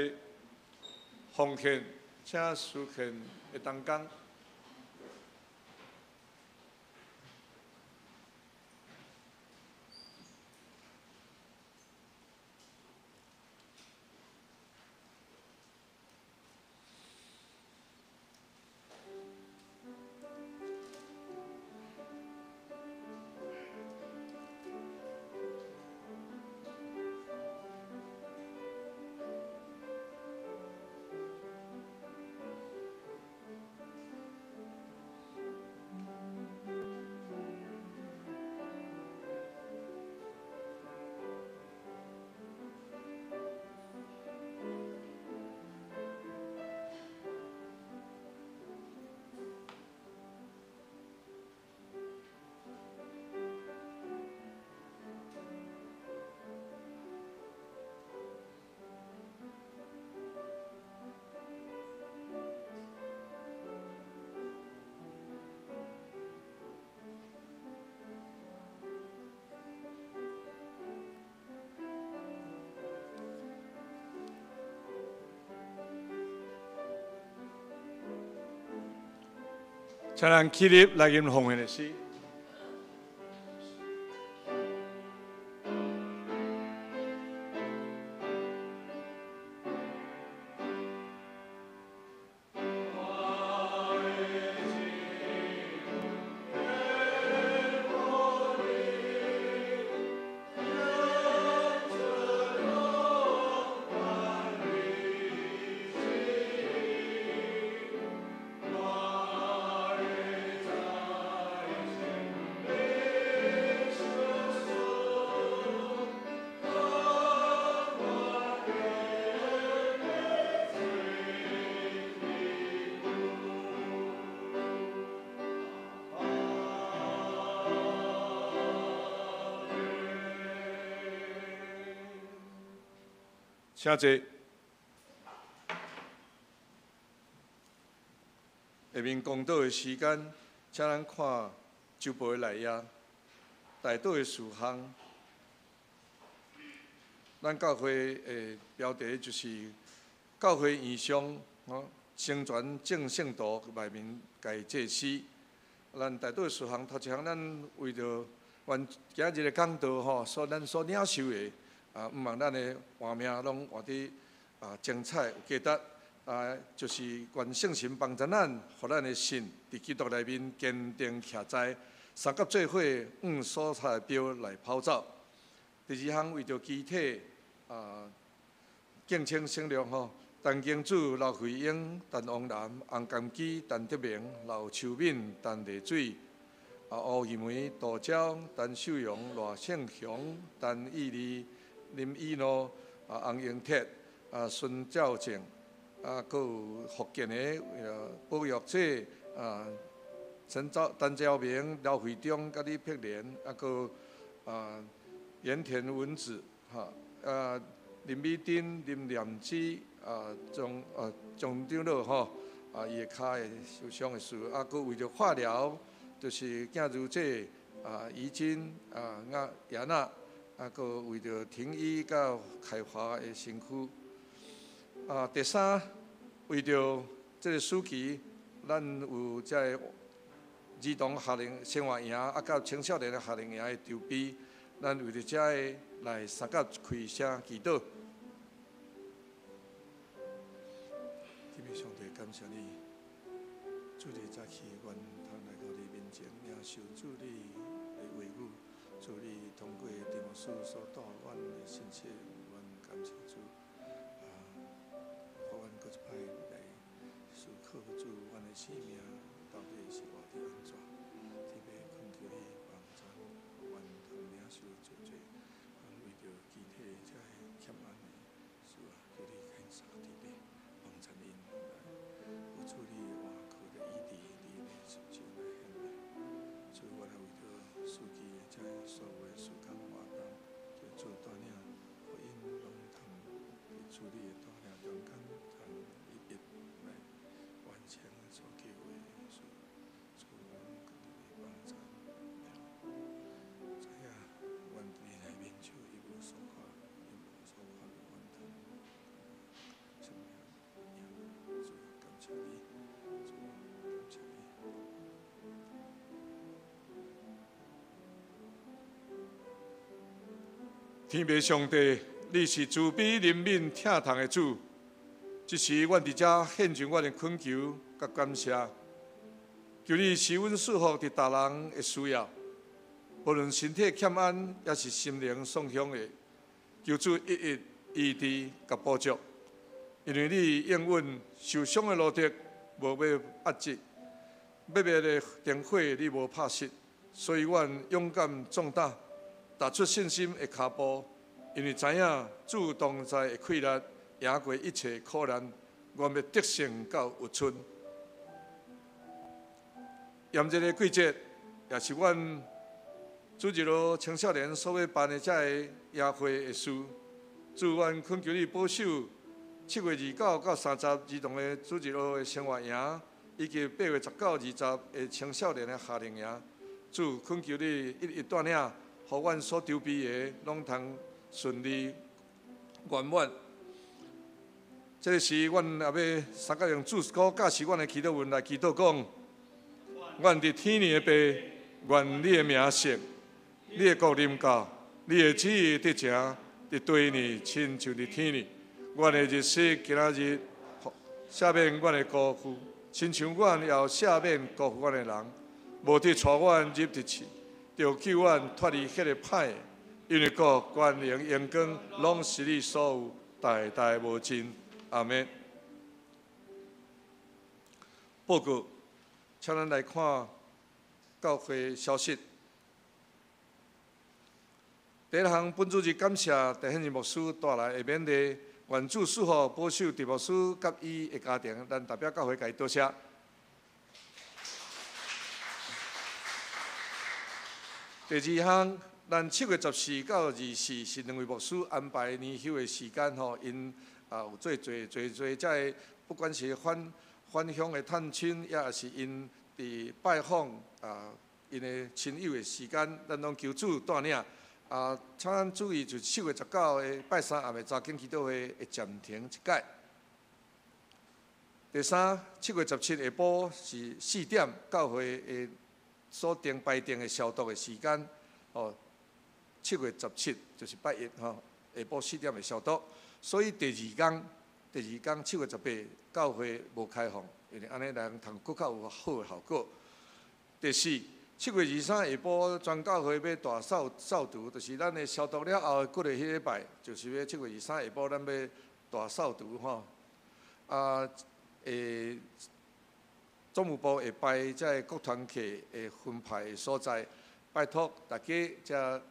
奉獻，請書獻的同工。請咱起立來吟奉獻的詩。請坐。下面講道的時間，請咱看周報的內頁，代禱的事項。咱教會的標題就是教會異象，成全眾聖徒內面該祭司。咱代禱的事項，頭一項，咱為著阮今日的講道吼，所咱所領受的。啊，毋望咱的活命攏活佇啊精彩有價值，啊，就是願聖神幫助咱，予咱的信佇基督內面堅定徛在，三甲做伙往所在的標來跑走。第二項為著肢體啊，敬請省略吼，陳金柱、劉慧英、陳王南、洪甘基、陳德明、劉秋敏、陳麗水、啊吴玉梅、杜娇、陈秀荣、赖胜雄、陈义利、林以诺、啊洪英铁、啊孙兆正、啊，阁有福建的保育者啊陈昭、陈昭明、刘惠中、佮李碧莲，啊，阁啊盐田文子，哈啊林美珍、林念之、啊张啊张长老吼，啊伊的跤会受伤的事，啊，阁为著化疗，就是囝如姐啊怡珍啊亚亚娜。啊，阁为著停医佮开华的身躯。啊，第三，为著这个暑期，咱有这个兒童夏令生活營，啊，佮青少年的夏令營的籌備，咱為著這个來相佮開聲祈禱。天父上帝，感謝你，主你早起，阮通來到你面前，領受主你的話語。主你通過陳牧師所帶阮的信息，阮感謝主。啊，予阮閣一擺來思考主，阮的生命到底是活佇按怎？特別懇求你幫助阮通領受主罪，阮為著肢體這个欠安的事啊，求你獻上特別幫助𪜶來有主你的話，靠著醫治，你的十字來顯明。主，我來為著司機的這个所有的事工活動，求主帶領，予𪜶攏通佇主你的帶領中間，通一一來完成所計劃的事。主，阮懇求你幫助。知影，阮佇你內面就一無所缺，一無所缺，阮通生命贏。主，感謝你，主，感謝你。天父上帝，你是慈悲憐憫疼痛的主。這時，阮佇遮獻上阮的懇求佮感謝，求你賜阮賜福佇逐人的需要，無論身體欠安，抑是心靈喪享的，求主一一醫治佮補足。因為你應允受傷的路德無欲壓制，欲滅的燈火你無拍熄，所以阮勇敢壯膽，踏出信心的跤步，因為知影主同在的氣力，贏過一切苦難，阮欲得勝到日春。炎熱的季節，也是阮主日學青少年所欲辦的這个營會的事。主，阮懇求你保守7月29到30兒童的主日學的生活營，以及8月19、20的青少年的夏令營。主，懇求你一一帶領，予阮所籌備的攏通順利圓滿。這個時，阮也欲三角用主所教示阮的祈禱文來祈禱講。阮佇天的父，願你的名聖，你的國臨到，你的旨意得成，佇地呢，親像佇天呢。阮的日食今仔日，赦免阮的辜負，親像阮也赦免辜負阮的人。無得帶阮入佇試，著救阮脫離彼个歹的。因為國、權榮、榮光，攏是你所有，代代無盡。阿們。報告，請咱來看教會消息。第一項，本主日感謝鄭憲牧師帶來的勉勵，願主賜福保守鄭牧師佮伊的家庭，咱代表教會共伊多謝。第二項，咱7月14到24是兩位牧師安排年休的時間吼，𪜶啊有做濟濟濟遮个，不管是返返鄉的探親，抑是𪜶佇拜訪啊𪜶的親友的時間，咱攏求主帶領。啊，請咱注意，就7月19的拜三暗的查經祈禱會會暫停一擺。第三，7月17下晡是4點，教會的所定排定的消毒的時間，哦，7月17就是拜一吼，下晡4點的消毒。所以第二工7月18教會無開放，因為按呢來通閣較有好的效果。第四，7月23下晡，全教會欲大掃掃除，就是咱的消毒了後，過個彼禮拜，就是欲7月23下晡，咱欲大掃除吼。啊，總務部會排這個各團契的分派的所在，拜託大家遮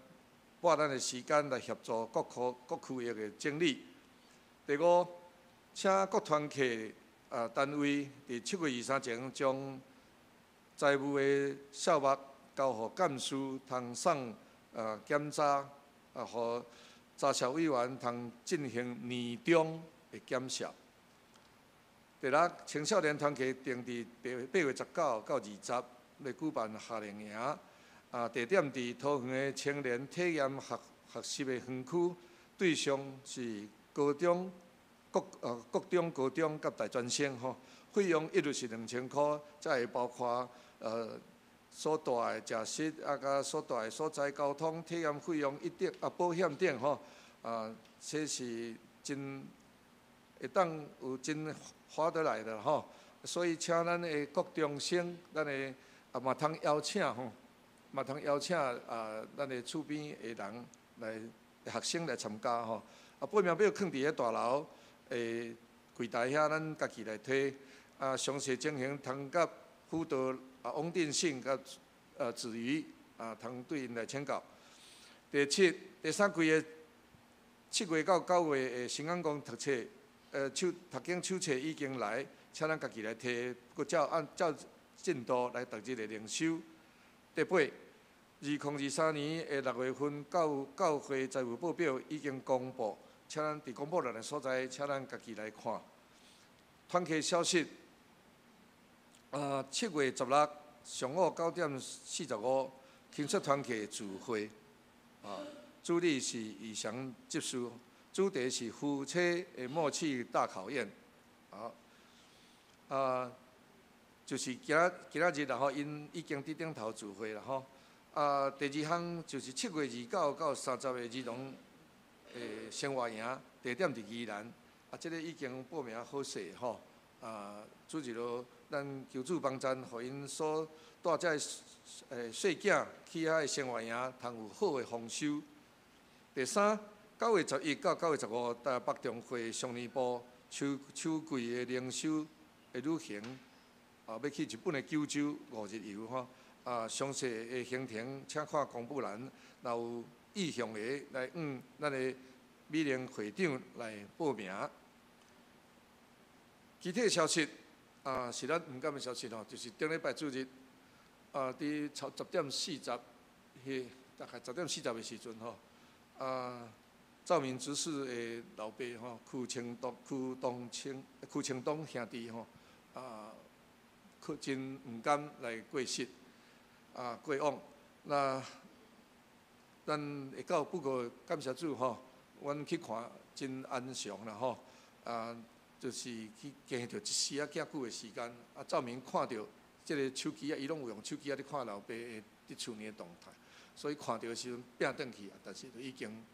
撥咱的時間來協助各科各區域的整理。第五，請各團契啊單位佇7月23前將財務的項目交予幹事通送檢查，啊，予查社委員通進行年終的檢視。第六，青少年團契定佇8月19到20欲舉辦夏令營，啊，地點佇桃園的青年體驗學學習的園區，對象是高中、國中、高中佮大專生吼，費用一律是2000箍，才會包括所帶的食食啊，佮所帶的所在交通、體驗費用一定啊，保險等吼，啊，這是真會當有真划得來的吼，所以請咱的國中生，咱的啊嘛通邀請吼，嘛通邀請啊，咱的厝邊的人來學生來參加吼。啊，報名表囥佇咧大樓的櫃台遐，咱家己來提。啊，詳細情形通佮輔導啊，王定信佮子瑜啊，通對𪜶來請教。第七，第三季的7月到9月的新眼光讀冊，手讀經手冊已經來，請咱家己來提，閣照按照進度來逐日的靈修。第八，2023年的6月份教教會財務報表已經公布，請咱佇公布欄的所在，請咱家己來看。團契消息，7月16上午9點45，輕率團契聚會，啊，主理是以翔執事，主題是夫妻的默契大考驗，啊，啊，就是今仔日啦吼，𪜶已經佇頂頭聚會啦吼。啊，第二項就是7月29到30的兒童的生活營，地點佇宜蘭，啊，這个已經報名好勢吼。啊，主日咯，咱求主幫贊，予𪜶所帶這个細囝去遐个生活營，通有好的豐收。第三，9月11到9月15，台北中會少年部秋秋季的靈修的旅行，啊，欲去日本的九州5日遊吼。啊，詳細的行程請看公布欄，若有意向的來向咱的美玲會長來報名。其他消息啊，是咱毋甘的消息吼，就是頂禮拜主日啊，佇10點40，彼大概10點40的時陣吼，啊，趙明執事的老爸吼，柯清東兄弟吼，啊，可真毋甘來過世，啊，過往。那咱會到，不過感謝主吼，阮去看真安詳啦吼，啊，就是去經著一絲仔較久的時間，啊，趙明看著這个手機啊，伊攏有用手機啊，咧看老爸的佇厝內的動態，所以看著的時陣拚轉去，但是都已經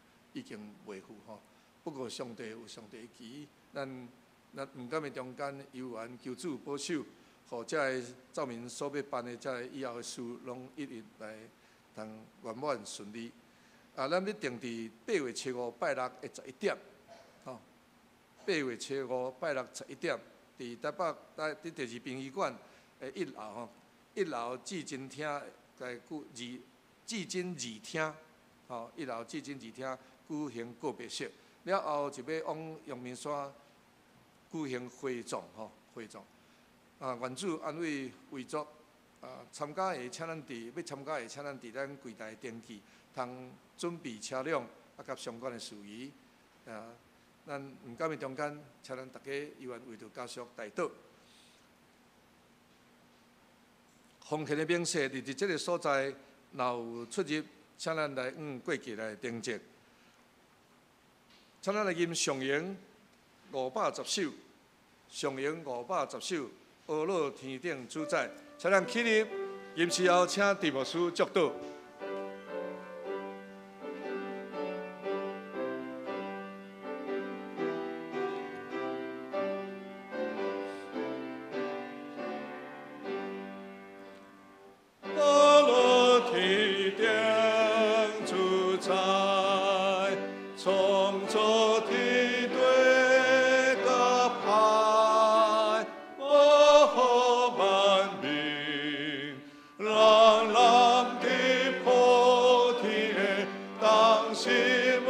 袂赴吼。不過上帝有上帝的旨，咱毋甘的中間，猶原求主保守，予這个赵明所欲辦的這个以後的事，攏一一來通圓滿順利。啊，咱欲定佇8月7、5拜六的11點，吼，8月7、5拜六十一點，佇台北台佇第二殯儀館的一樓吼，一樓至真廳來舉二至真二廳，吼，一樓至真二廳舉行告別式，了後就欲往陽明山舉行火葬，吼，火葬。啊，願主安慰遺族。啊，參加的請咱佇欲參加的請咱佇咱櫃台登記，通準備車輛啊，佮相關的事宜。啊，咱毋甘的中間，請咱逐家猶原為著家屬代禱。奉獻的明細佇這个所在，若有出入，請咱來往過去來登記。請咱來吟上詠510首，上詠510首，阿樂天頂主宰。請咱起立，吟詩後請鄭牧師祝禱。阿樂天頂主宰，創造天地佮海，保護萬民，人人佇普天的同心阿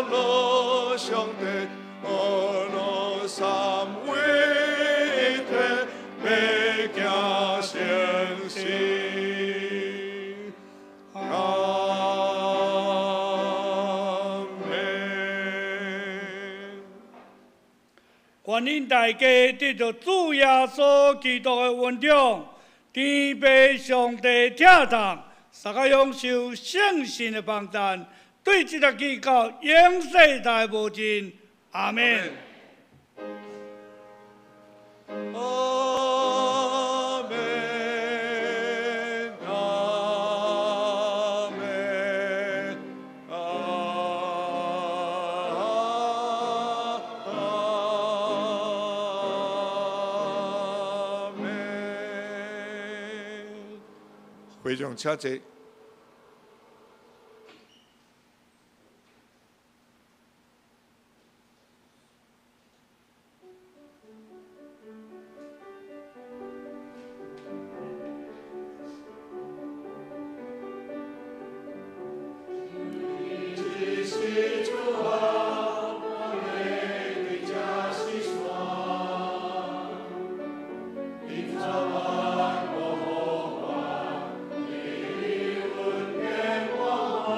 樂上帝，阿樂三位一體，欲行成事。阿們。願恁大家得著主耶穌基督的恩寵，天父上帝疼痛，捒佮享受聖神的幫贊，對這個祈到永世代無盡。阿們。阿們，阿們，阿們。會眾請坐。你是主啊，我的對這是山，你帶我予我，你恩典我滿。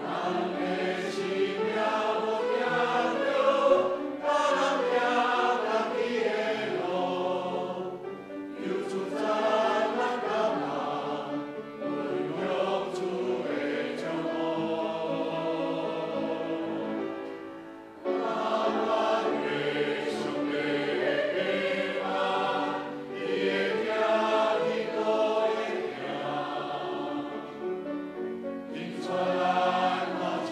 人的生命無行著，咱人行家己的路，求主讚咱感恩，分享主的祝福。但願上帝的平安，伊會行去都會行，引帶咱往前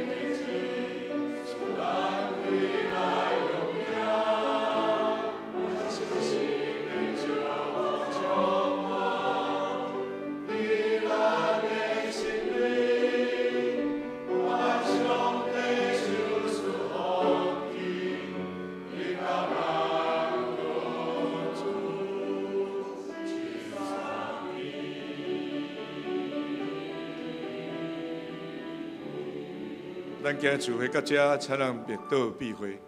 的志，賜咱歸來榮耀。聖神的祝福充滿，佇咱的心裡，願上帝賞賜福氣，臨到咱各處，親三義。咱今日聚會到這，請咱默禱閉會。